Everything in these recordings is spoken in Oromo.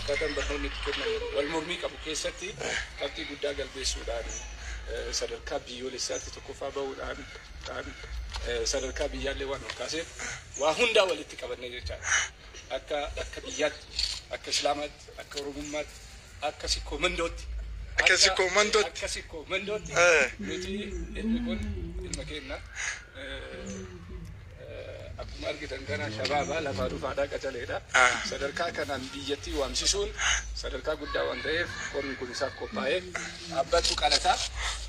Akkaataan barnoonni itti kennamu wal mormii qabu keessatti qabxii guddaa galmeessuudhaan, sadarkaa biyyoolessaatti tokkoffaa bahuudhaan, sadarkaa biyyaallee waan ol kaaseef, waa hundaa walitti qabannee jechaadha. Akka biyyaatti, akka Islaamaatti, akka Oromummaatti, akka Sikkoo Mandootti. Akka Sikkoo Mandootti. Akka Sikkoo Mandootti. Nuti ilmi kun ilma keenya. Akkuma argitan kana shabaabaa lafaa dhufaadhaa qacaleedha. Sadarkaa kanaan biyyattii waamsisuun sadarkaa guddaa waan ta'eef, kormi kun isaaf qophaa'ee dhaabbattu qalataa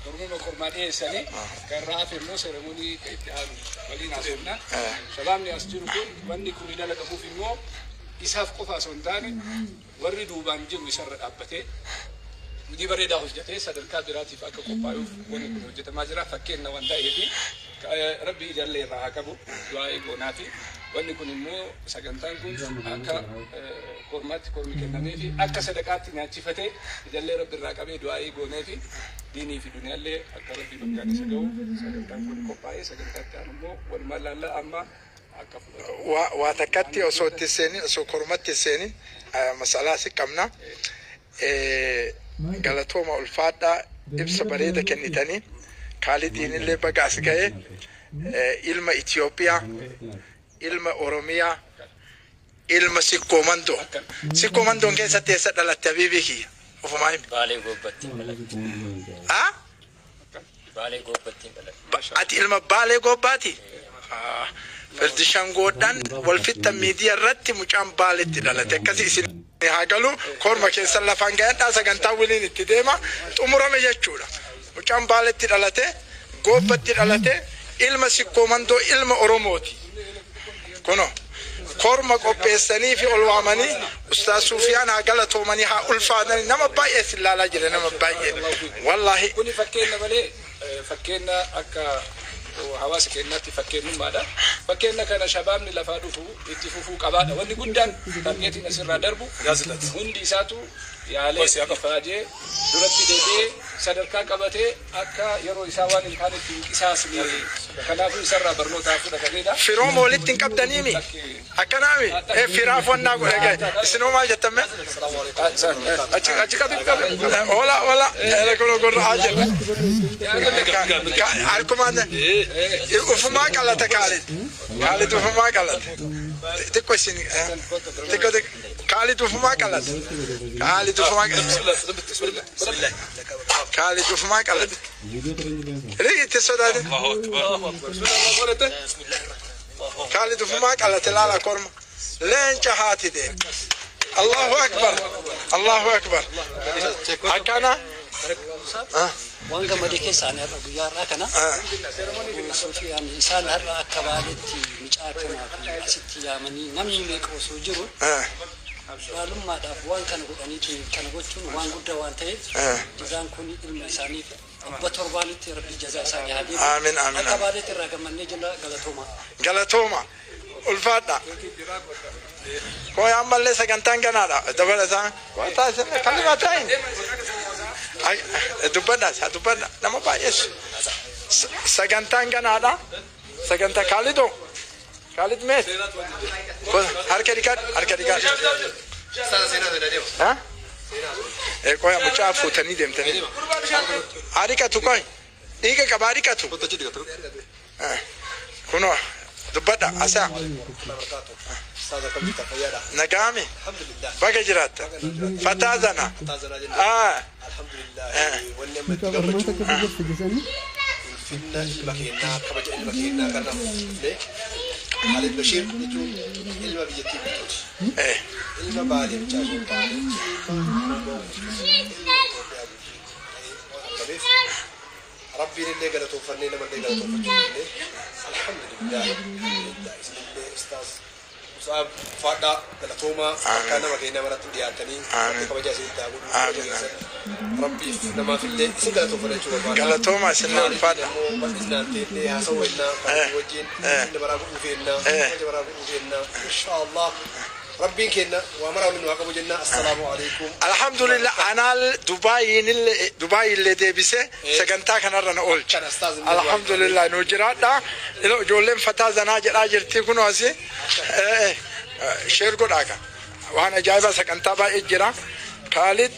kormuma kormaa dhiyeessanii kan hafe immoo ceremony itti aanu waliin haasofna. Shabaabni as jiru kun wanni kun dalagamuuf immoo isaaf qofa osoo hin taane, warri duubaan jiru isarra dhaabbatee hojii bareedaa hojjetee sadarkaa biraatiif akka qophaa'uuf wanni kun hojjetamaa jira. Fakkeenya waan ta'eef, Rabbi ijallee irraa haa qabu, du'aa'ee goonaa fi wanni kun immoo sagantaan kun akka kormaatti kormi kennamee fi akka sadaqaatti nyaachifatee ijallee Rabbi irraa qabee du'aa'ee goonee fi diinii fi duniyaallee akka Rabbi bakkaan isa ga'u sagantaan kun qophaa'ee, sagantaatti aanu immoo walumaan laallaa amma akka fudhatamu. Waa takkatti osoo itti seenin, osoo kormatti seenin, masalaa si qabna. Galatooma, ulfaadhaa, ibsa bareeda kennitanii. Kaalidiin illee baga as ga'e, ilma Itoophiyaa, ilma Oromiyaa, ilma Sikkoo Mandoo. Sikkoo Mandoon keessatti eessa dhalatte, habiibii kiyya? Ofumaa himi. Baalee Goobbattiin dhalatte. Ah? Baalee Goobbattiin dhalatte. Ati ilma Baalee Goobbaati? Firdi shangoodhaan wal fixxan miidiyaa irratti, mucaan Baaletti dhalate. Akkasii isin haa galu, korma keessan lafaan ga'adhaa, sagantaa waliin itti deema, xumurame jechuudha. Mucaan Baaletti dhalate, Goobbatti dhalate, ilma Sikkoo Mandoo, ilma Oromooti. Kuno korma qopheessanii fi ol waamanii, Ustaaz Sufiyaan haa galatoomanii, haa ulfaatanii. Nama baay'ee sin laalaa jira, nama baay'ee wallaahi. Kuni fakkeenya malee, fakkeenya akka hawaasa keenyaatti fakkeenyummaadha. Fakkeenya kana shabaabni lafaa dhufu itti fufuu qabaadha. Wanni guddaan targeetiin asirraa darbu hundi isaatu yaalee ifaajee duratti deebi'ee sadarkaa qabatee akka yeroo isaa waan hin taanetti hin qisaasne, kanaafuu isarraa barnoota fudhatanidha. Firooma walitti hin qabdaniimi? Akkanaami firaaf wannaa godhe gahe. Isinoo maal jettame? Achi qabi qabi. Ola ola ele kuno gurra jirra. Harkumaan ufumaa qalata Kaalid. Kaalid ufumaa qalata. Xiqqoo isin xiqqoo xiqqoo Kaalid ufumaa qalata. Kaalid ufumaa qalata. Kaalid ufumaa qalata. Rii itti sodaatin. Kaalid ufumaa qalate, laala korma. Leenca haati dee. Allahu akbar. Allahu akbar. Akkana. Waan gammadee keessaa ani har'a guyyaa har'aa kana Sufiyaan isaan har'a akka Baaletti mucaa kanaa fi asitti yaamanii, namni meeqa osoo jiru baalummaadhaaf waan kana godhaniitu, kana gochuun waan guddaa waan ta'eef, jazaan kun ilma isaaniif 700tti Rabbi jazaa isaanii haa deebisu. Aamin, aamin, Akka aamin. Baaletti irraa gammannee jira, galatooma. Galatooma. Ulfaadha. Koo ammallee sagantaan ganaadha. Dabalataan. Koo taasisan kalima ta'in. Dubbadha, dubbadha. Nama baay'eessu. Sagantaan ganaadha. Sagantaa Kaalidoo. Kaalid meet. Harka dhiqadhu, harka dhiqadhu. Ha? Qoya mucaa fuutanii deemtanii. Haa dhiqatu qoy. Dhiiga qaba, haa dhiqatu. Kunoo dubbadha asaa. Nagaami. Baga jiraatta. Fataa zana. Mucaa barnoota akkasii jirti gisanii. Ulfinna ilma keenyaa, kabaja ilma keenyaa kana fuudhee, Khalid Bashir jechuun ilma biyyattii guutuuti. Ilma Baalee bichaa osoo hin taane, ilma Oromoo guutuu, ilma Itoophiyaa guutuu ta'ee waan argameef, Rabbiin illee galatoonfannee, namallee galatoonfachuu dandeenye. Alhamdulillah, alhamdulillah. Isinillee, Ustaaz Musaab, faadhaa galatoomaa, bakka nama keenyaa maratti dhiyaatanii Rabbi kabajaa isinitti haa godhu, kabaja keessan Rabbiif namaafillee isin galatoonfadha jechuu barbaada. Galatooma, isinillee ulfaadha. Immoo bal'inaan teennee haasawuu ennaa kan wajjin sinna baraa godhuu feennaa, kabaja baraa godhuu feennaa, inshaallah Rabbiin kenna waa maraa waliin nu haa qabu jenna. Assalaamu alaikum. Alhamdulillah, anaal Dubaayinillee Dubaayillee deebisee sagantaa kanarra na oolcha. Kana Ustaaz illee. Alhamdulillah, nu jiraadha. Ilo ijoolleen fataa zanaa jedhaa jirti kunoo asi. Share godhaa ka. Waan ajaa'ibaa sagantaa baay'ee jira. Kaalid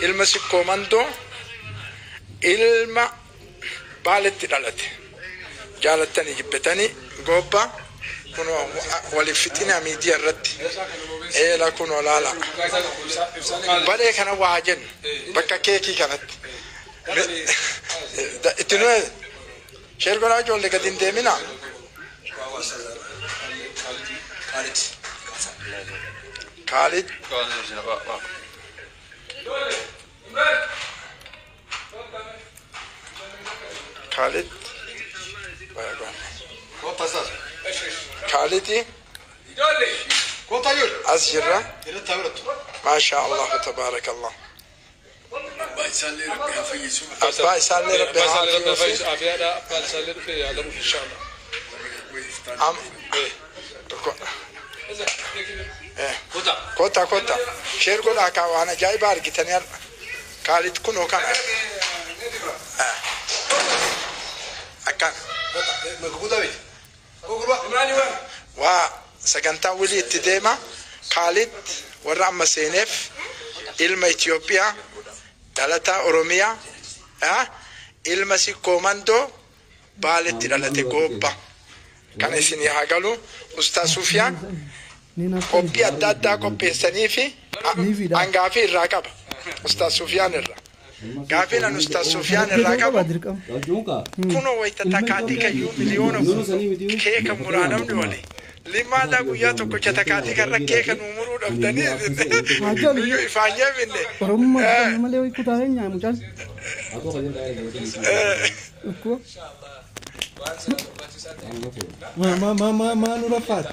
ilma Sikkoo Mandoo ilma Baaletti dhalate. Jaalattanii jibbitanii goobba kun waliif fixina miidiyaa irratti. Eela kun olaala. Badhee kana waa jennu bakka keekii kanatti. Itti nuyi sheer godhaa ijoollee gadi hin deemina. Khalid. Khalid. Khalidi. As jirra. Maasha Allah tabarakallah. Abbaa isaallee Rabbi haa fayyisu. Abbaa isaallee dhufee yaalamuuf inshallah. Kota kota. Sheer godhaa kaa waan ajaa'ibaa argitanii har'a. Kaalid kunoo kana. Akkana. Waa sagantaa wilii itti deema. Kaalid warra amma seeneef ilma Itoophiyaa dhalataa Oromiyaa ilma Sikkoo Mandoo Baaletti dhalate goobba. Kana isinii haa galu. Ustaaz Sufiyaan qophii adda addaa qopheessanii fi hangaafii irraa qaba. Ustaaz Sufiyaan irraa. Gaafiin an Ustaaz Sufiyaan irraa qabu kunoo wayita takaatii kayyuu miliyoona keeka muraa namni wali. Limaadaa guyyaa tokkicha takaatii karra keeka nuu muruu dhabdanii nuyyuu ifaanyee binne. Oromummaa malee kutaa eenyaa mucaan. Ma ma ma ma nurra faata.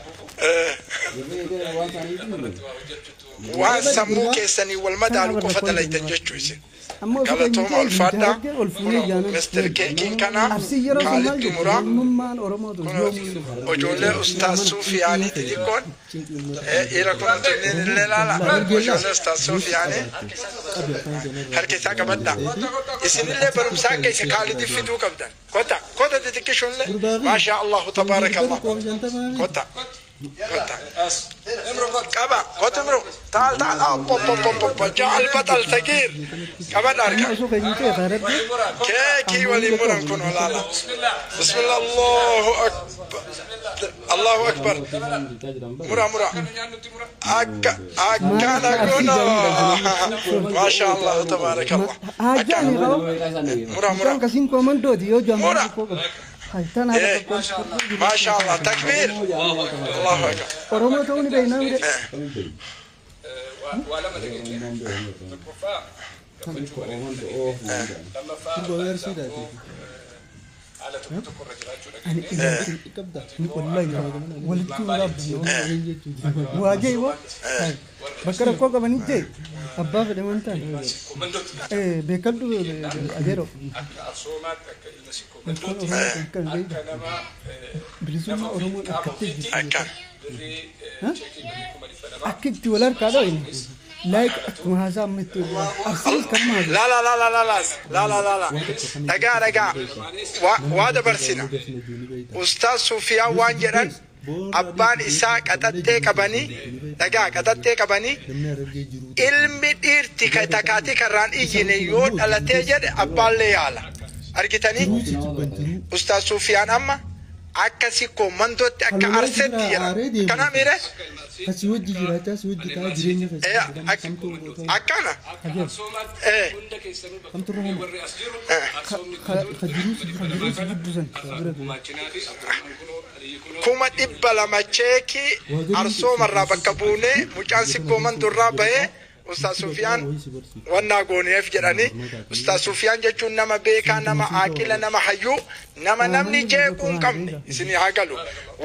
Waan sammuu keessanii wal madaalu qofa dalaytan jechuu isin. Galatooma ulfaadhaa Mr. Keekiin kana Kaalid Xumuraa ijoollee Ustaaz Suufiyaanii xixiqqoon dhiira kun tunneen illee laala ijoollee Ustaaz Suufiyaanii harka isaa qabadhaa. Isinillee barumsa akka isa Kaalidif fiduu qabdan. Kota kota xixiqqishuunillee maashaa Allahu tabaarakallah. Kota. قبا قطمرو تعال تعال أب أب أب أب جاء البطل ثقيل قبا دارك كي ولي مرن كن ولا لا بسم الله الله أكبر الله أكبر مرا مرا أك أكنا كنا ما شاء الله تبارك الله مرا مرا مرا ما شاء الله تكبير الله أكبر. Bakka rakkoo qabanitti abbaa fedhe waan ta'an beekadhu adeero. Bilisummaa Oromoon akkatti jirti. Akka itti wal harkaa dho'ine. Like akkuma haasaa amma itti arsiis kan maal. La la la la la la la la la. Dhagaa dhagaa waa dabarsina. Ustaaz Sufiyaan waan jedhan abbaan isaa qaxattee qabanii dhagaa qaxattee qabanii ilmi dhiirti takaatii karraan iyyine yoo dhalatee jedhe abbaallee yaala. Argitanii Ustaaz Sufiyaan amma akka Sikkoo Mandootti akka Arseetti jedha. Kana miire? Asii wajji jiraachaa asii wajji taa'aa jireenya Akkana. $200,000 cheekii arsoomarraa bakka buunee mucaan Sikkoo Mandoorraa bahee Ustaaz Sufiyaan wannaa gooneef jedhanii Ustaaz Sufiyaan jechuun nama beekaa, nama aaqila, nama hayyuu, nama namni jeequu hin qabne isinii haa galu.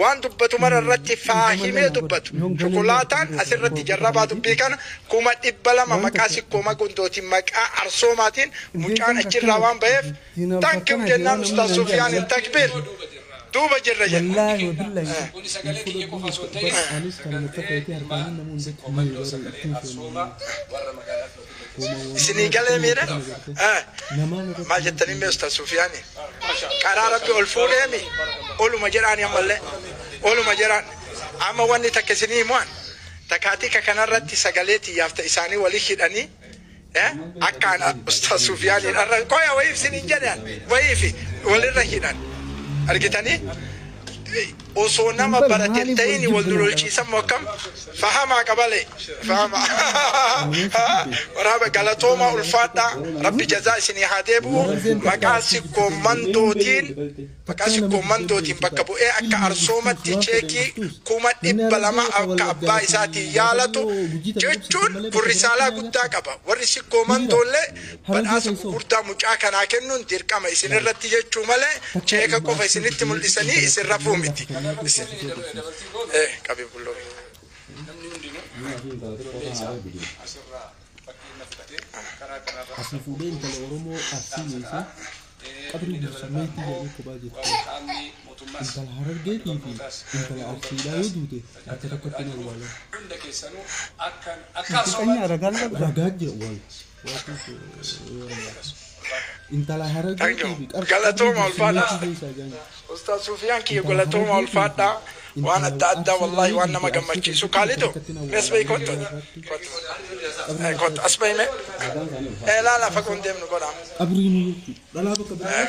Waan dubbatu mara irratti faahimee dubbatu. Shukulaataan asirratti jarrabaa dubbii kana 200,000 maqaa Sikkoo Mandootiin maqaa arsoomaatiin mucaan achirraa waan baheef thank you jennaan Ustaaz Sufiyaan hin takbiir. Duuba jirra jenna. Isinii galee miidha? Maal jettanii mee Ustaaz Sufiyaanii? Karaa Rabbi ol fuudheemi oluma jedhaani ammallee oluma jedhaan amma wanni takka isinii himuan Takaatika kanarratti sagalee xiyyaafta isaanii walii hidhanii akka ana Ustaaz Sufiyaaniin irra qoya wayiif sinin jedhan wayiif walirra hidhan argitanii osoo nama barate hin ta'in wal lolchiisan moo akkam fahamaa qabale fahamaa waraaba galatooma ulfaadhaa rabbi jazaa isinii haa deebi'u maqaa sikkoo mandootiin bakka bu'ee akka arsoomatti cheekii 200,000 akka abbaa isaatiin yaalatu jechuun kun risaalaa guddaa qaba. Warri sikkoo mandoollee badhaasa gurguddaa mucaa kanaa kennuun dirqama isin irratti jechuu malee cheeka qofa isinitti mul'isanii isin rafuu miti. Qabi bulloo. Asii fuudhee intala Oromoo Arsii geessee qabri dursameetii jedhanii kophaa jirti. Intala Harargeetii fi intala Arsiidhaa yoo duute bakka tokkotti hin awwaalan. Ragaa jira awwaalu. Intala Harargeetii fi Galatooma ulfaadhaa. Ustaaz Sufiyaan kiyya galatooma ulfaadhaa. Waan adda addaa wallahi waan nama gammachiisu kaalitu mees bahi kottu kottu as bahi mee laala fagoon deemnu godhaa Qabriin jechuudha. Dhalaa bakka biraa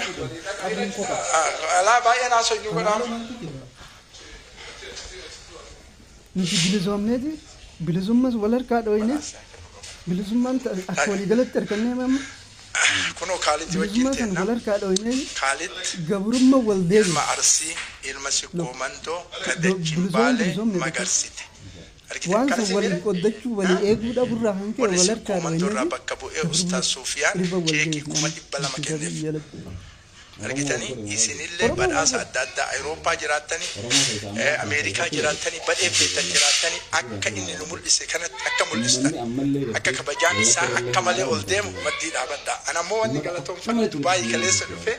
qabriin qofa. Laa baay'een haasofnu godhaa. Nuti bilisoomneeti bilisummas wal harkaa dhooyne bilisummaan akka waliigalatti harkannee amma Kunoo Kaalid wajjin bilisummaa sana teenna. wal harkaa dhooyne Kaalid gabrummaa wal deebi. ilma Arsii ilma Sikkoo Mandoo kadachin Bilisoomni Baalee bilisoomne magarsite. Argite waan akkana san walii sibiila? qoddachuu walii eeguu dhaburraa kan ka'e Warri wal Sikkoo harkaa Mandoo irraa dhooyne bakka bu'ee Ustaaz Sufiyaan riba wal cheekii deebi. 200,000 kenneef. Argitanii isinillee badhaasa adda addaa Awurooppaa jiraattanii Ameerikaa jiraattanii badhee feetan jiraattanii akka inni nu mul'ise kanatti akka mul'istan akka kabajaan isaa akka malee ol deemu maddii dhaabadha. Ana ammoo wanni galatoomfanne Dubaayii kaleessa dhufee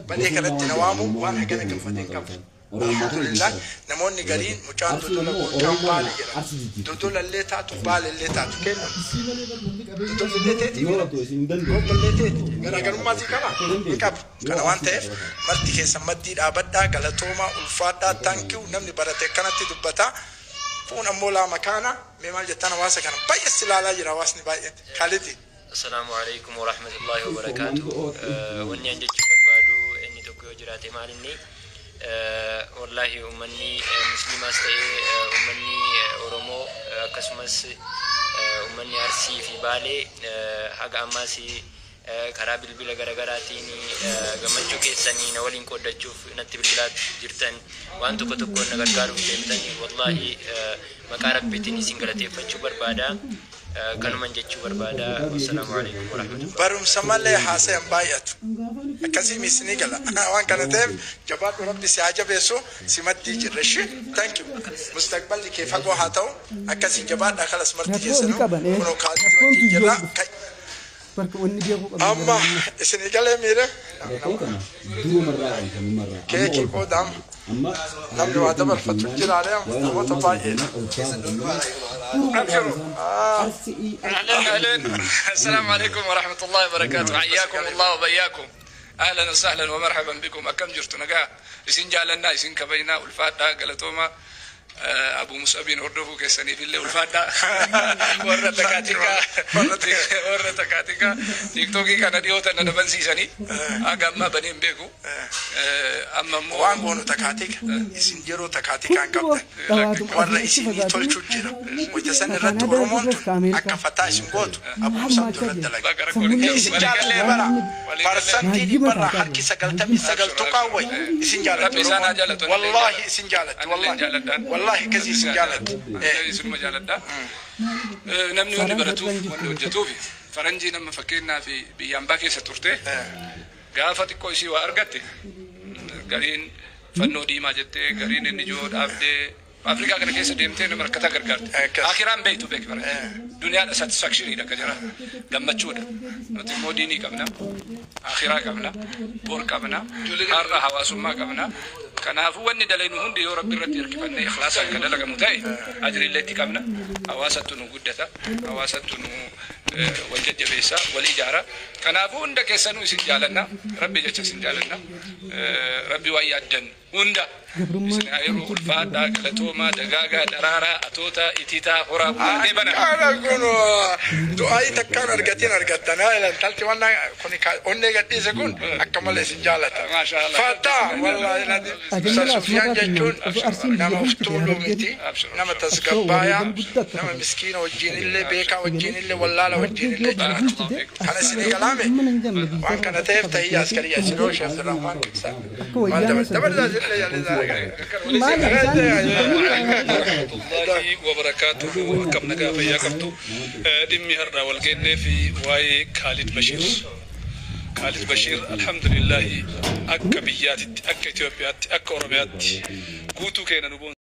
badhee kanatti na waamu waan hagana gammadeen qabu. Alhamdulillah namoonni gariin mucaan dodola mucaan baale jedhama. Dodolallee taatu baalellee taatu kennu. Dodolillee teeti Dodollee teeti garaagarummaa sii qaba hin qabu. Kana waan ta'eef marti keessan maddii dhaabadhaa galatoomaa ulfaadhaa thank you namni barate akkanatti dubbata. Fuun ammoo laa makaana mee maal jettan hawaasa kana baay'ee si ilaalaa jira hawaasni baay'een kaaliti. Assalaamu alaikum warahmatullahi wabarakaatu. Wanni an jechuu barbaadu inni tokko yoo jiraate maal inni wallahi uummanni musliimaas ta'ee uummanni Oromoo akkasumas uummanni Arsii fi Baalee haga ammaas karaa bilbila garaagaraatiin gammachuu keessanii na waliin qooddachuuf natti bilbilaa jirtan waan tokko tokkoon na gargaaruuf deemtanii wallahi maqaa rabbiitiin isin galateeffachuu barbaada. Kanuman jechuu barbaada. Wassalaamu alaikum warahmatullahi. Barumsa malee haasayan baay'atu. Akkasii isinii gala. Waan kana ta'eef jabaadhu rabbi si haa jabeessu si maddii jirra ishee. Thank you. Mustaqballi kee fagoo haa ta'u akkasii jabaadha kalas marti Rakkoo ni keessanuu qaban kunoo kaalii rakkoon wajjin jirra. tuyyoo bakka wanni beekuu qabnu Amma isinii galee miire keekii qoodaam namni waa dabarfatu jiraale namoota baay'eedha. أبشروا. أهلا أهلا السلام عليكم ورحمة الله وبركاته حياكم الله وبياكم أهلا وسهلا ومرحبا بكم أكم جرت نجا إسين جالنا إسين كبينا والفادة قالتوما أبو مصعبين هردفو كيساني في اللي والفادة ورا تكاتيكا ورا تكاتيكا تيك توكي كان ديوتا ندبن سيساني أقام بنين بيكو أما مو Waan goonu takaatika isin yeroo takaatikaan qabdan warra isinii tolchu jira. Wayita san irratti Oromoon tun akka fataa isin gootu Abu Musab irratti dalaga. Isin jaalallee bara parsantii dhibbarraa harki 99 tuqaa wayi isin jaalatti Rabbi isaan haa Oromoon. jaalatu. Wallaahi isin jaalatti Anillee wallaahi. jaaladhaan. Wallaahi akkasii isin jaalatti. Isinuma jaaladha. Namni wanni baratuuf wanni hojjetuuf faranjii nama fakkeenyaa fi biyya ambaa keessa turte gaafa xiqqoo isii waa argatte gariin fannoo diimaa jettee gariin inni ijoo dhaabdee Afrikaa kana keessa deemtee nama rakkataa gargaarte. Akkas. Akiraan beektu beeki faranjii. Duniyaadha satisfactioniidha akka jira gammachuudha. Nuti immoo diinii qabna, akiraa qabna, bor qabna, har'a hawaasummaa qabna. Kanaafuu wanni dalaynu hundi yoo rabbi irratti hirkifannee ikhlaasaan kan dalagamu ta'e ajriillee itti qabna. Hawaasattu nu guddata, hawaasattu nu wal jajjabeessa, wal ijaara. Kanaafuu hunda keessanuu isin jaalanna, rabbi jecha isin jaalanna. Rabbi waan yaaddan Hunda Gabrummaan isin haa yeroo ulfaadhaa, galatoomaa, dagaagaa, daraaraa, atootaa, itiitaa, horaa, bulaa, bana. Kana kun du'aayi takkaan argatiin argattan haa intalti waan kun onnee gadhiise kun akka malee isin jaalata. Maasha Allah. Fataa wallaahi nadi. Ajanda Sufyaan asmarraa jechuun osoo Arsiin biyya nama of bulchite tuuluu miti, nama tasgabbaayaa, nama miskiina wajjin illee, beekaa wajjin illee, wallaala wajjin illee jiraatu. Kana isinii galaame waan kana ta'eef tahiyya askariya isinoo Sheekh Abdurrahmaan ibsa. Maal dabalaa isinillee jaalladha. Maal isaan Warahmatullahi wabarakaatuhu. Akkam nagaa fayyaa qabdu? Dhimmi har'aa wal geennee fi waa'ee Kaalid Bashiir. Kaalid Bashiir, alhamdulillahi, akka biyyaatitti, akka Itoophiyaatti, akka Oromiyaatti guutuu keenya nu boonsa.